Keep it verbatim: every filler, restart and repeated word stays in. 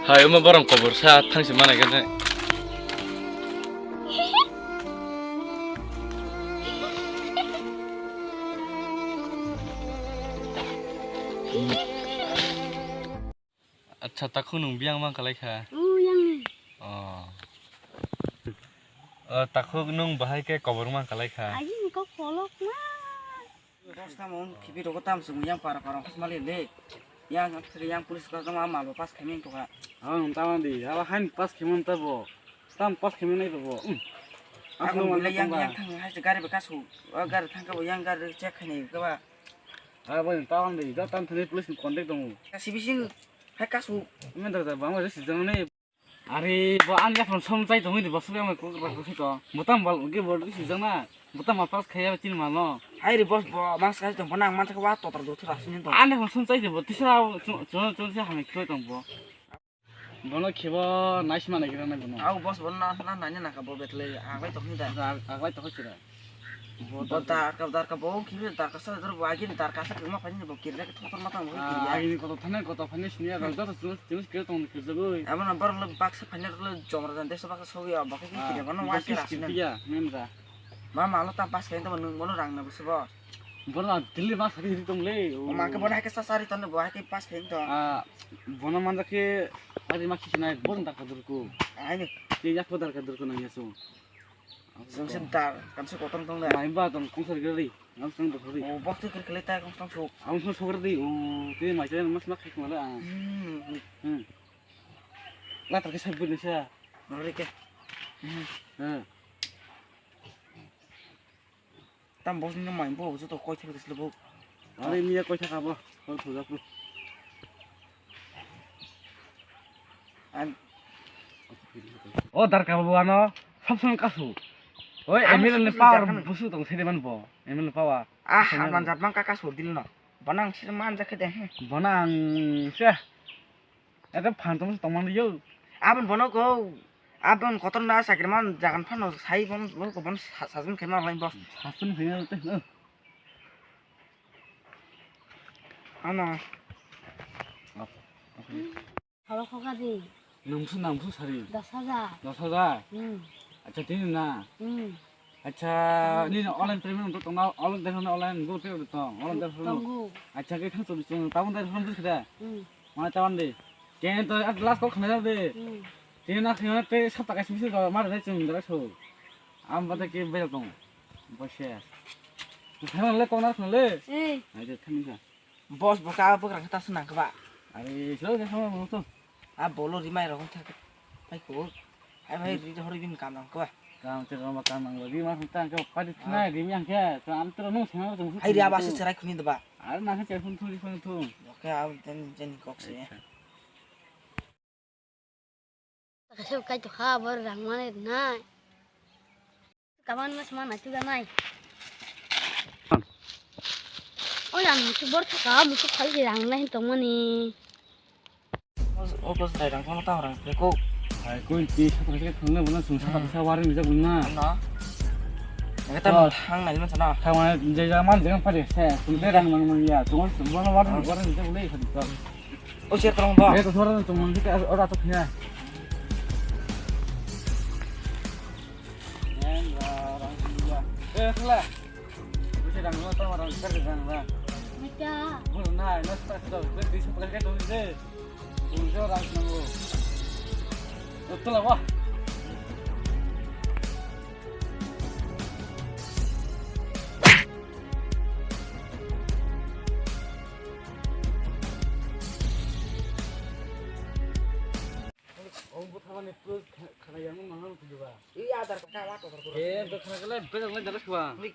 Hai, omo borok kobor sa thangsi mana kene. Acha, takhuk nwng biyang mang kalai kha? O, yang ni. O. O, takhuk nwng bahai khe kobor mang kalai kha? Aji ni kok kolok ma. Bos tamo khibi rogo tam sung yang para para hos mali le. Yang, yang police ka ma mal pas khaimeng to ka. Ang tamo di, hala han pas khaimeng ta bo. Tam pas khaimeng nai bo. Hmm. Aku mila yang, yang thang hai gari ba kasu. Gari thang ka bo yang gari check khaini ka ba. Ah, bo tamo di, da tam thani police ni contact dong. Kasi bising hai kasu. Men da da bang ba sijang ne. Are, bo ani yaphang som chai tongwi di, bo sugwi ang kok kok kok to. Bo tam bal ge bo ri sijang na. Bo tam ma pas khaya chini mal no. Hai re, boss, bo mas kai tong, bo nang man thaka wa totor do thura sini to. Ani yaphang som chai di, bo tisa chung chung chung se hamai khoi tong bo. Bono khebo nais mana gira na bono. Au, boss, bono na na na na ka bo betle aglai tong ni da. Aglai to khoi chira. Bo darka, darka bo khibi darka sa dor bo agin darka sa thuma phani bo kirja ke thotor matang bo kirja. Agini koto thane koto phani sini ya, joto chunus chunus kiri tong kirja goi. Amo na bor lo baksa phani lo jomra jan desa baksa sogi ya, baksa kiri kono wa kira sini. Ya, men ra. Ma ma lo ta pas khen to nung bono rang na busi bo. Bono dili mas hari hiri tong le. O ma ke bono hai ke sa sari ton bo hai ke pas khen to. Ah, bono manja ke hari ma kisi nai bono darka durku. Ai ni. Ke yak ko darka durku nang yasu. Jeng se dar, kan se kotor tong da. Mai ba tong kung sar gari, nang sang do gari. O, box tu kiri kiri ta kung sang sok. Ang sang sok gari, o, te mai te mas mak khik mala. Hmm. Hmm. La tar ke sab gari sa. Nori ke. Hmm. Tam boss ni mai bo joto koi thang sle bo. Are miya koi thaka bo, koi thuja pro. An. O darka bo ano, sab song kasu. Oi, M L A ni power busu tong sede man bo, M L A ni power. Ah, amran jat mang ka kasu dil no. Bonang sir man jakhe de. Bonang se. Ete phantom se tongmani yo. Abon bono ko, abon kotor na sakri man jagan phano sai bon, bon ko bon sa-, sasun khe ma lai bo. Sasun khe ma te, eh. Ano. Halo khoka di. Nungsu nangsu sari. Dos hajar. Dos hajar? Hmm. Acha, tini na? Hmm. Acha, hmm, nini online payment to tong, online payment, online Google Pay to tong, online payment. Tongo. Acha, ke thang to bising, tabun dai phone bus kida. Hmm. Mana tawan de. Ke to at last call khna de. Hmm. Tini na khna te sab taka simi se mar de chung dara so. Am bade ke bel tong. Bosia. Khna le tong na khna le. Eh. Ai de thang ka. Boss bo ka bwkrang khe ta swnang khe ba. Are, silo de sama mo to. A bolo rimai rok thak. Pai ko. Ai bai ri hori bin kam nang ko. Kam che kam kam nang ri ma ta ko padi thnai ri mi ang khe. To am tro nung sema to. Ai ri aba se cherai khuni da ba. Are na khe che phun thu ri phun thu. Oke, ab ten jen kok se. Acha. Kaisa kai to kha, bor rang mane nai. Kaban mas mana chuga nai. Oi, ang musu bor thaka, musu khai se rang nai tong mani. O ko sai rang kono ta rang pe ko. Hai ko ti sa ka se thang na bona sung sa ka sa warin bijak na. Na. Nang ta thang nai man sana. Thang nai je ja man je kan pare se. Sung de rang mang mang ya. Sung bona warin warin bijak le sa. O cher tong ba. Eh, to sora tong mang kita ora to khna. Nen ra rang ya. Eh, khla. Bisa dang lo to rang ker dang ba. Mita. Bul na, na sta sta. Bisa pakai dong de. Bul jo rang nang lo. Betul lah wah. Obo thangmani pwrwk kha-, khana yang nang nang twi ba. Ui, adar ka wa to ko. Ke to khana kale bejak lai dara khwa. Ui.